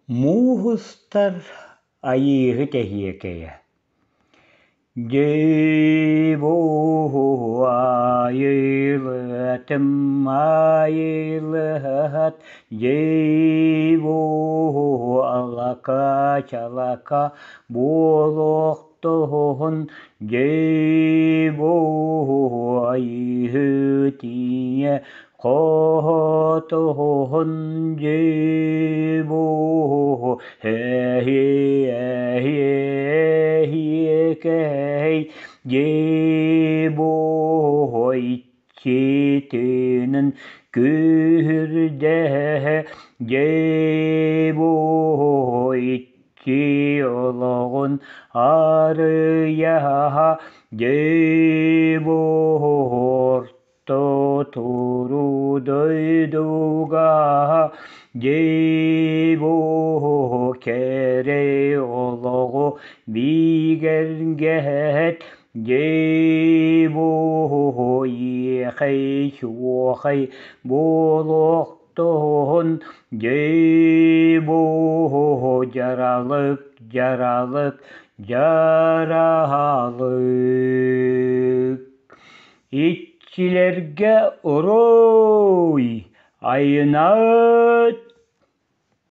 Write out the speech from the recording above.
Муус устар Айыыһыт эһиэкэйэ Дьиибуу айылытым айылыһат, дьиибуу алака-чалака буолуохтуһун, дьиибуу айыыһыт ийэ Хотуһун дьиибуу эһиэһиэһиэкэй дьиибуу иччитинэн күүһүрдэһэ дьиибуу иччи олоҕун арыйаһа дьиибуу Тотуру дойдуга дьиибу кэрэ олоҕу биигэргэт дьиибу иэхэй-чуохай буолуохтуһун дьиибу дьаралык дьаралык дьаралык. Иччилэргэ уруй, айынаат!